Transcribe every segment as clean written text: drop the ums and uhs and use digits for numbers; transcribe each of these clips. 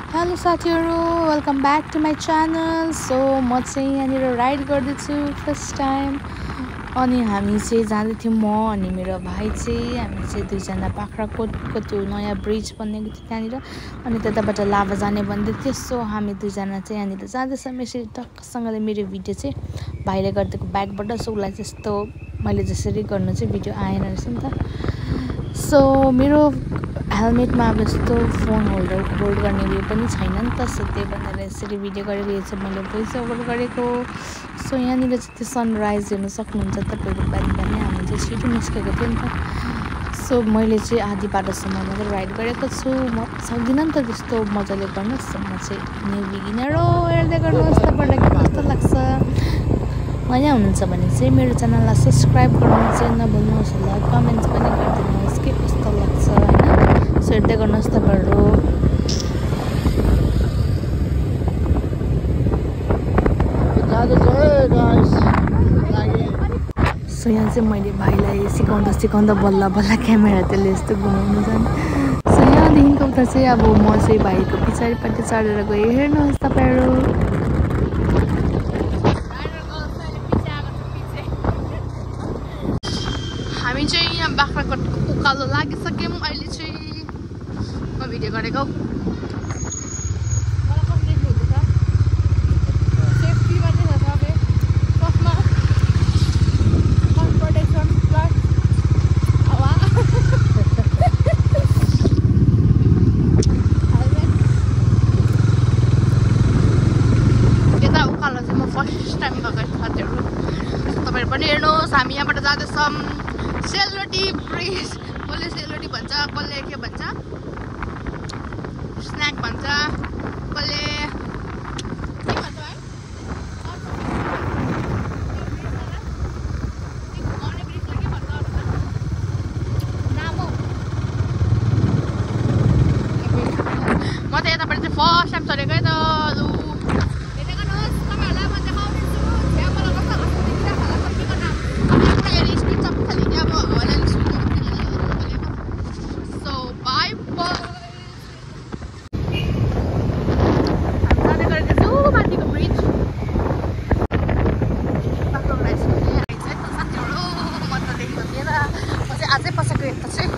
Hello साथीहरु welcome back to my channel. So म चाहिँ यहाँनिर राइड गर्दैछु फर्स्ट टाइम। अनि हामी चाहिँ जाँदै थियौँ, म अनि मेरो भाइ चाहिँ। हामी चाहिँ दुईजना बाख्राकोटको त्यो नयाँ ब्रिज बनेको थियो त्यहाँनिर, अनि त्यताबाट लाभा जाने भन्दै थियो। सो हामी दुईजना चाहिँ यहाँनिर जाँदैछौँ। यसरी टक्कसँगले मेरो भिडियो चाहिँ भाइले गरिदिएको ब्यागबाट, सो उसलाई त्यस्तो मैले जसरी गर्नु चाहिँ भिडियो आएन रहेछ नि त। सो मेरो हेलमेटमा अब यस्तो फोन होल्डर होल्ड गर्ने उयो पनि छैन नि त, सो त्यही भनेर यसरी भिडियो गरेको। यो चाहिँ मैले भोइस ओभर गरेको। सो यहाँनिर चाहिँ त्यो सनराइज हेर्नु सक्नुहुन्छ तपाईँहरू। बिहान बिहानै हामी चाहिँ छिटो निस्केको थियो नि त। सो मैले चाहिँ आधी बाटोसम्म मात्रै राइड गरेको छु। म सक्दिनँ नि त त्यस्तो मजाले गर्न। सो म चाहिँ न्यू बिगिनर हो। हेर्दै गर्नुहोस् तपाईँलाई कस्तो लाग्छ। नयाँ हुनुहुन्छ भने चाहिँ मेरो च्यानललाई सब्सक्राइब गर्नु चाहिँ नभुल्नुहोस् होला। कमेन्ट्स पनि गरिदिनुहोस् के कस्तो लाग्छ होइन। सो हेर्दै गर्नुहोस् तपाईँहरू। सो यहाँ चाहिँ मैले भाइलाई सिकाउँदा बल्ल बल्ल क्यामेरा त्यसले यस्तो घुमाउनु जाने। सो यहाँदेखिको उता चाहिँ अब म चाहिँ भाइको पछाडिपट्टि चढेर गएँ। हेर्नुहोस् तपाईँहरू। हामी चाहिँ यहाँ बाख्राकोटको उकालो लागिसक्यौँ। अहिले चाहिँ म भिडियो गरेको। तपाईहरु पनि हेर्नुहोस्। हामी यहाँबाट जाँदैछौँ सेलरोटी ब्रिज। कसले सेलरोटी भन्छ, कसले के भन्छ, स्न्याक भन्छ, कसले के भन्छ भाइ, म त यताबाट चाहिँ फर्स्ट टाइम चलेको है त। अझै पछाको यता चाहिँ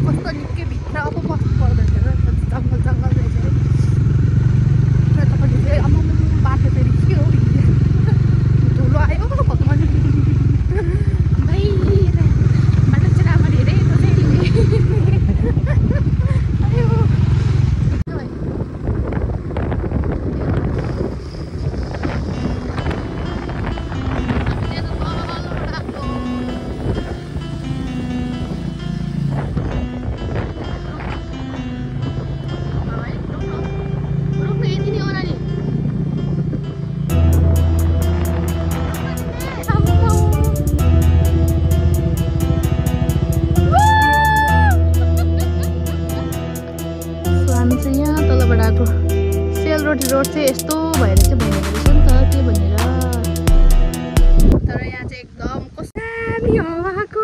कस्तो निकै भित्र अब बस्नु पर्दैन जङ्गल जङ्गल रहेछ है। र तपाईँले चाहिँ अब बाटो फेरि के हो धुलो आयो भगवान् भाइ बाटो चाहिँ राम्ररी हेरेको सेलरोटी रोड चाहिँ यस्तो भएर चाहिँ भनेको रहेछ नि त, के भनेर। तर यहाँ चाहिँ एकदम कस्तो हावाको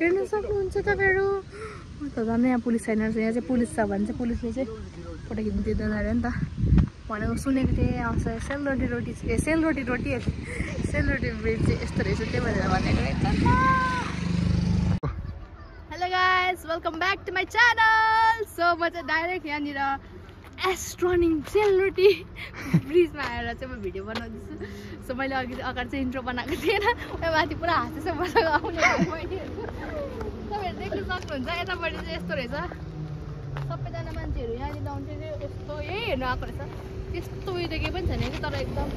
हेर्न सक्नुहुन्छ तपाईँहरू। त झन् यहाँ पुलिस छैन रहेछ। यहाँ चाहिँ पुलिस छ भने चाहिँ पुलिसले चाहिँ फोटो खिच्नु दिँदैन अरे नि त भनेको सुनेको थिएँ। सेलरोटी ब्रिज चाहिँ यस्तो रहेछ, त्यही भनेर भनेको रहेछ। Hello guys, welcome back to my channel. So म चाहिँ डाइरेक्ट यहाँनिर एस्ट्रोनिङ सेलरोटी ब्रिजमा आएर चाहिँ म भिडियो बनाउँदैछु। सो मैले अगाडि चाहिँ इन्ट्रो बनाएको थिएन, माथि पुरा हाँसेछ मसँग आउने तपाईँहरू देख्नु सक्नुहुन्छ। यतापट्टि चाहिँ यस्तो रहेछ, सबैजना मान्छेहरू यहाँनिर आउँथ्यो कि यस्तो यही हेर्नु आएको रहेछ। त्यस्तो उयो त केही पनि छैन कि, तर एकदम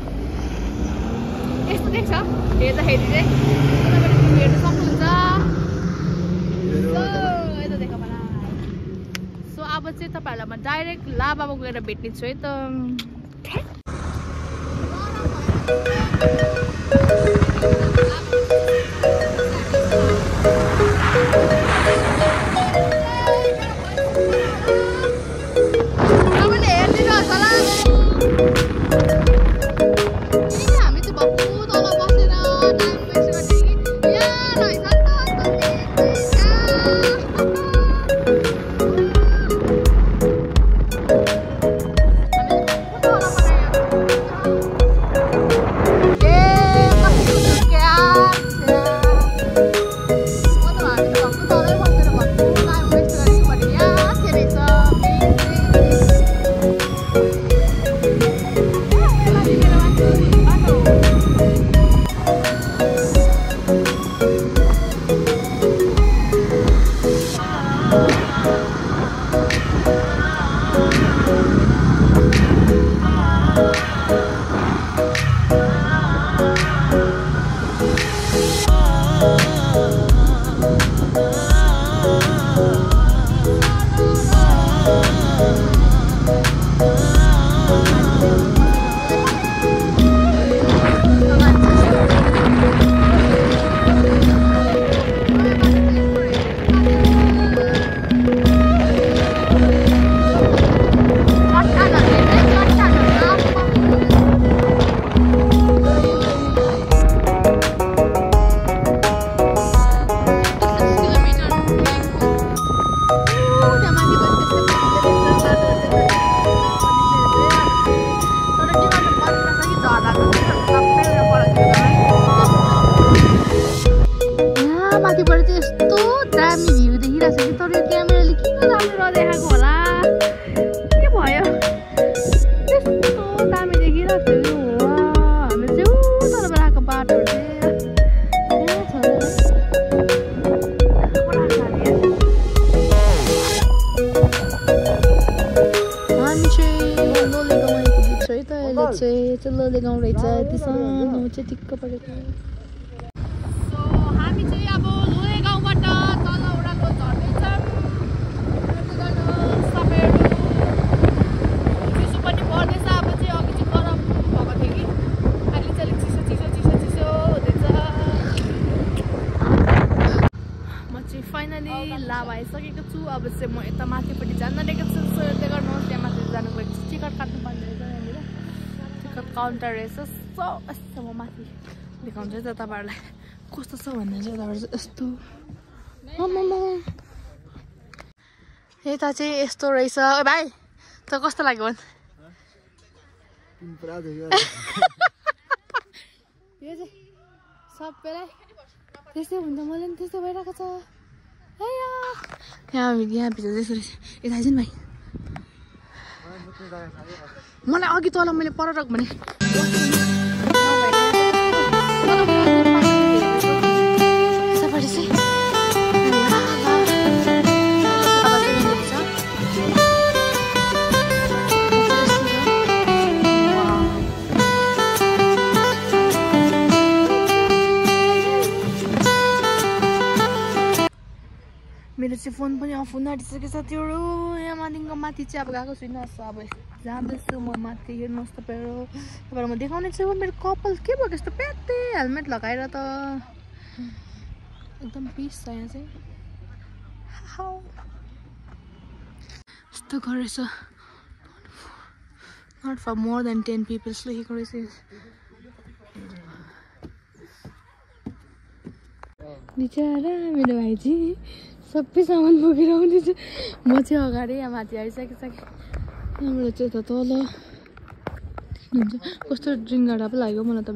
यस्तो देख्छ हेर्दाखेरि चाहिँ तपाईँहरूले हेर्नु सक्नुहुन्छ। यता देखा मलाई। सो अब चाहिँ तपाईँहरूलाई म डाइरेक्ट लाभामा गएर भेट्ने छु है त। तपाईँले हेरिदिनुहोस् होला। हामी चाहिँ भक्कु तल बसेर टाइम वेस्ट गर्ने कि यहाँ रहेछ नि त। चल्लोले गाउँ रहेछ यति सानो चाहिँ टिक्क परेको सो हामी चाहिँ अब लोले गाउँबाट तल उडाको झर्दैछौँ सबैहरू चिसो पनि पर्दैछ अब चाहिँ अघि चाहिँ गरम भएको थियो कि अहिले चाहिँ अलिक चिसो चिसो चिसो चिसो हुँदैछ म चाहिँ फाइनली लाभ आइसकेको छु अब चाहिँ म यता माथिपट्टि जान लागेको छु सो यसले गर्नुहोस् त्यहाँ माथि जानुको लागि टिकट काट्नु पर्ने रहेछ यहाँनिर काउन्टर रहेछ सो यस्तो म माथि देखाउँछु त तपाईँहरूलाई कस्तो छ भन्दा चाहिँ तपाईँहरू यस्तो यता चाहिँ यस्तो रहेछ भाइ त कस्तो लाग्यो भन् यो चाहिँ सबैलाई त्यस्तै हुन्छ मलाई पनि त्यस्तै भइरहेको छ यहाँभित्र त्यस्तो रहेछ यता चाहिँ भाइ मलाई अघि तल मैले परक भने मेरो चाहिँ फोन पनि अफ हुन आँटिसकेको छ त्यो यहाँ माथि चाहिँ अब गएको छुइनँ अब जाँदैछु म माथि हेर्नुहोस् तपाईँहरू म देखाउने छु मेरो कपाल के भयो यस्तो प्यात्तै हेलमेट लगाएर त एकदम पिस छ यहाँ चाहिँ यस्तो गरेछ not for more than 10 peoples लेखेको रहेछ बिचरा मेरो भाइ चाहिँ सबै सामान बोकेर आउँदैछ म चाहिँ अगाडि यहाँ माथि आइसकेको छ यहाँबाट चाहिँ त तल हुन्छ कस्तो ड्रिङ्गाडा पो लाग्यो मलाई त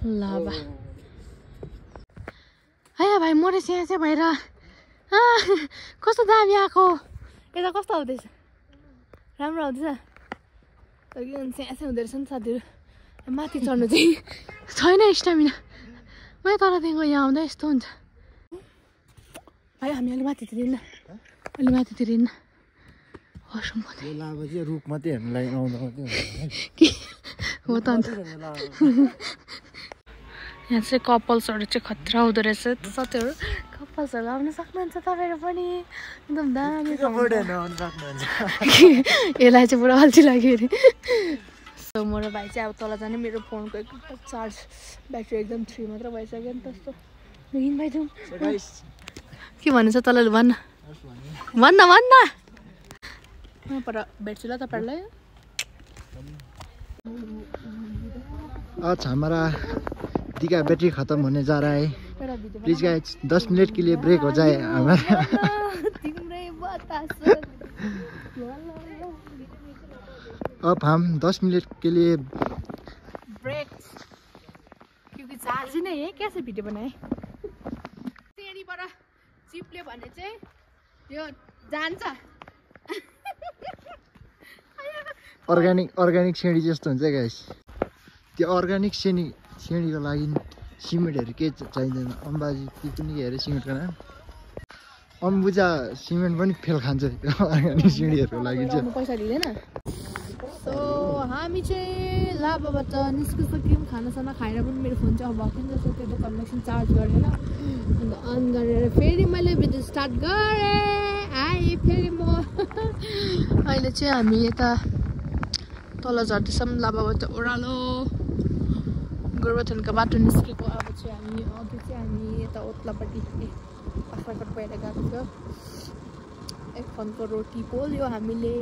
लाभा है भाइ मरेछ यहाँ चाहिँ भएर कस्तो दामी आएको यता कस्तो आउँदैछ राम्रो आउँदैछ यहाँ चाहिँ हुँदो रहेछ नि साथीहरू माथि चढ्नु चाहिँ छैन स्टामिना मैले तलदेखिको यहाँ आउँदा यस्तो हुन्छ भाइ हामी अलि माथितिर हिँड्न अलि माथितिर हिँड्न रुख मात्रै हेर्नुलाई आउँदा हो त अन्त यहाँ चाहिँ कपल्सहरू चाहिँ खतरा हुँदो रहेछ साथीहरू कपल्सहरू आउन सक्नुहुन्छ तपाईँहरू पनि एकदम दामी यसलाई चाहिँ पुरा अल्छी लाग्यो अरे सो म र भाइ चाहिँ अब तल जाने मेरो फोनको एकदम चार्ज ब्याट्री एकदम 3 मात्र भइसक्यो नि त्यस्तो हिँड भाइ जाउँ के भन्नु छ तलले भन्न पर भेट्छु ल तपाईँहरूलाई आज हमारा दिघा बैटरी खत्म होने जा रहा है प्लीज गाइस 10 मिनट के लिए ब्रेक हो जाए हमारा अब हम 10 मिनट के लिए ब्रेक क्योंकि चार्ज नै है कैसे भिडियो बनाए त्यहीँबाट चिपले भने चाहिँ यो जान्छ अर्ग्यानिक सेडी जस्तो हुन्छ गाइस त्यो अर्ग्यानिक सेडीको लागि सिमेन्टहरू के चाहिँदैन अम्बाजी ती पनि हेरे सिमेन्टको नाम अम्बुजा सिमेन्ट पनि फेल खान्छ अनि सिँढीहरूको लागि चाहिँ पैसा दिँदैन। सो हामी चाहिँ लाभाबाट निस्किसक्यौँ। खानासाना खाएर पनि मेरो फोन चाहिँ अब भएन जस्तो त्यो दोकानमा एकछिन चार्ज गरेर अन्त अन गरेर फेरि मैले भिडियो स्टार्ट गरेँ। आएँ फेरि म अहिले चाहिँ हामी यता तल झर्दैछौँ लाभाबाट ओह्रालो गोरुबथानको बाटो निस्केको। अब चाहिँ हामी अघि चाहिँ हामी यता ओत्लापट्टि बाख्राकोट भएर गएको थियो। एक फनको रोटी पोल्यो हामीले।